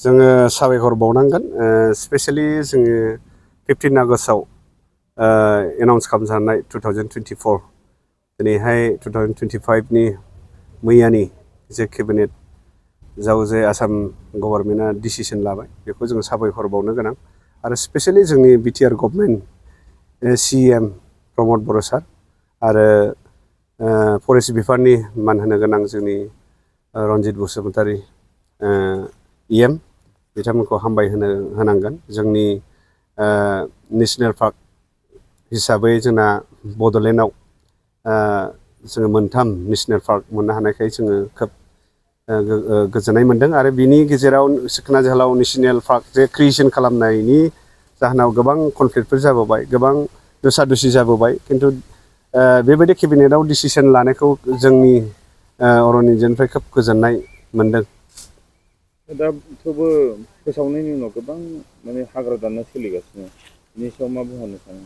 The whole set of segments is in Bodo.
जोङो साबायखर बावनांगोन स्पेशली जोङो 15 आगस्टआव एनाउन्स खालामजानाय 2024 दिनैहाय 2025 नि मैयानि जे केबिनेट जाव जे आसाम गभर्नमेन्टआ डिसिसन लाबाय बेखौ जोङो साबायखर बावनो गोनां आरो स्पेशली जोंनि बिटिआर गभर्नमेन्ट सीएम प्रमद बर' सार आरो फरेस्ट बिफाननि मान होनो गोनां जोंनि रनजित बसुमतारी इएम बिथांमोनखौ हामबाय होनांगोन जोंनि नेशनेल पार्क हिसाबै जोंना बड'लेण्डआव जोङो मोनथाम नेशनेल पार्क मोननो हानायखाय जोङो खोब गोजोननाय मोनदों आरो बिनि गेजेराव सिखना जोहोलाव नेशनेल पार्क जे क्रिएशन खालामनायनि जाहोनाव गोबां कनफ्लिक्टफोर जाबोबाय गोबां दसा दसि जाबोबाय खिन्थु बेबायदि केबिनेटआव डिसिसन लानायखौ जोंनि अरन इंजोनिफ्राय खोब गोजोननाय मोनदों दा थेवबो फोसावनायनि उनाव गोबां माने हाग्रा दाननाय सोलिगासिनो बेनि सायाव मा बुंहरनो सानो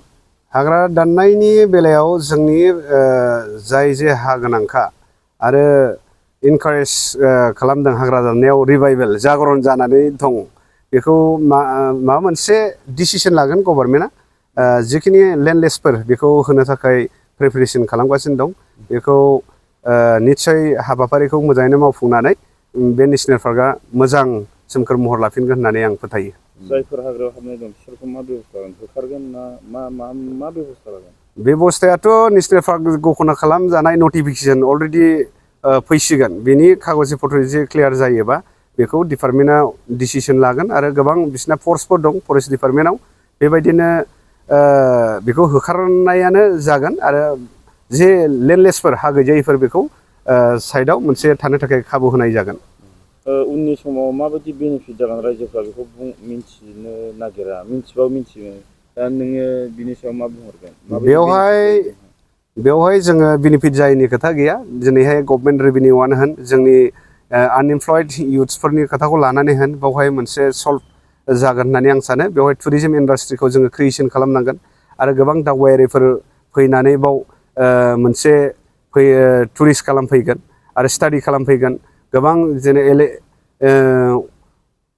हाग्रा दाननायनि बेलायाव जोंनि जाय जे हा गोनांखा आरो इनकारेज खालामदों हाग्रा दाननायाव रिभाइवेल जागरन जानानै दं बेखौ माबा मोनसे डिसिसन लागोन गभर्नमेन्टआ जिखिनि लेन्डलेसफोर बेखौ होनो थाखाय प्रिपेरेसन खालामगासिनो दं बेखौ निस्सय हाबाफारिखौ मोजाङैनो मावफुंनानै बे नेशनेल पार्कआ मोजां सोमखोर महर लाफिनगोन होननानै आं फोथायो जायफोर हाग्रायाव हाबनाय दं बिसोरखौ मा बेबस्था लागोन होखारगोन ना मा बेबस्था लागोन बेबस्थायाथ' नेशनेल पार्क घोषणा खालामजानाय नटिफिकेसन अलरेडि फैसिगोन बेनि कागजि पत्र जे क्लियार जायोबा बेखौ डिपार्टमेन्टआ डिसिसन लागोन आरो गोबां बिसिना फर्सफोर दं फरेस्ट डिपार्टमेन्टआव बेबायदिनो बेखौ होखारनायानो जागोन आरो जे लेन्डलेसफोर हा गैजायिफोर बेखौ साइडआव मोनसे थानो थाखाय खाबु होनाय जागोन उननि समाव माबायदि बेनिफिट जागोन रायजोफ्रा बेखौ मिन्थिनो नागिरा मिन्थिबाबो मिन्थियो दा नोङो बिनि सायाव मा बुंहरगोन बेवहाय जोङो बेनिफिट जायैनि खोथा गैया दिनैहाय गभर्नमेन्ट रेभिनिउआनो होन जोंनि आनएमप्लयड इयुथ्सफोरनि खोथाखौ लानानै होन बेवहाय मोनसे सल्भ जागोन होननानै आं सानो बेवहाय टुरिजम इन्डास्ट्रिखौ जोङो क्रिएशन खालामनांगोन आरो गोबां दावबायारिफोर फैनानै बाव मोनसे टुरिस्ट खालामफैगोन आरो स्टाडि खालामफैगोन गोबां जेने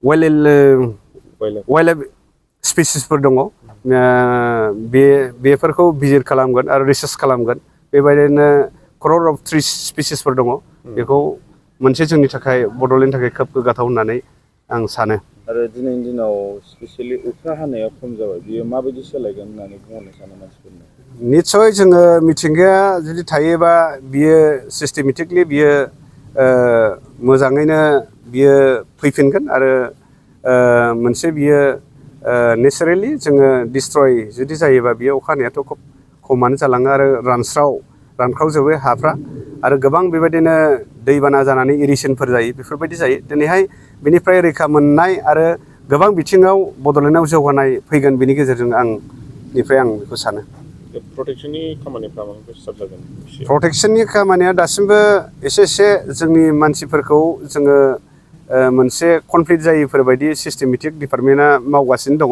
वाइल्ड स्पिसिसफोर दङ बेफोरखौ भिजिट खालामगोन आरो रिसार्च खालामगोन बेबायदिनो क्रर अफ ट्रिस स्पिसिसफोर दङ बेखौ मोनसे जोंनि थाखाय बड'लेण्डनि थाखाय खोब गोग्गाथाव होननानै आं सानो आरो दिनैनि दिनाव स्पेसियेलि अखा हानाया खम जाबाय बियो माबायदि सोलायगोन होननानै बुंहरनो सानो मानसिफोरनो निस्सय जोङो मिथिंगाया जुदि थायोबा बियो सिस्टेमेटिकलि बियो मोजाङैनो बियो फैफिनगोन आरो मोनसे बियो नेचारेलि जोङो डिस्ट्रय जुदि जायोबा बियो अखा हानायाथ' खोब खमानो जालाङो आरो रानख्रावजोबो हाफ्रा आरो गोबां बेबायदिनो दैबाना जानानै इरिगेसनफोर जायो बेफोरबायदि जायो दिनैहाय बेनिफ्राय रैखा मोननाय आरो गोबां बिथिङाव बड'लेण्डआव जौगानाय फैगोन बेनि गेजेरजों आं बेखौ सानो प्रटेक्शननि खामानिया दासिमबो एसे जोंनि मानसिफोरखौ जोङो मोनसे कनफ्लिक्ट जायैफोरबायदि सिस्टेमेटिक डिपार्टमेन्टआ मावगासिनो दङ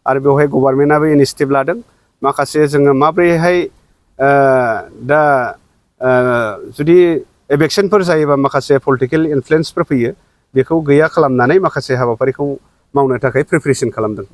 आरो बेवहाय गभर्नमेन्टआबो इनिशिएटिभ लादों माखासे जोङो माब्रैहाय दा जुदि एभेक्सनफोर जायोबा माखासे पलिटिकेल इनफ्लुयेन्सफोर फैयो बेखौ गैया खालामनानै माखासे हाबाफारिखौ मावनो थाखाय प्रिपेरेसन खालामदों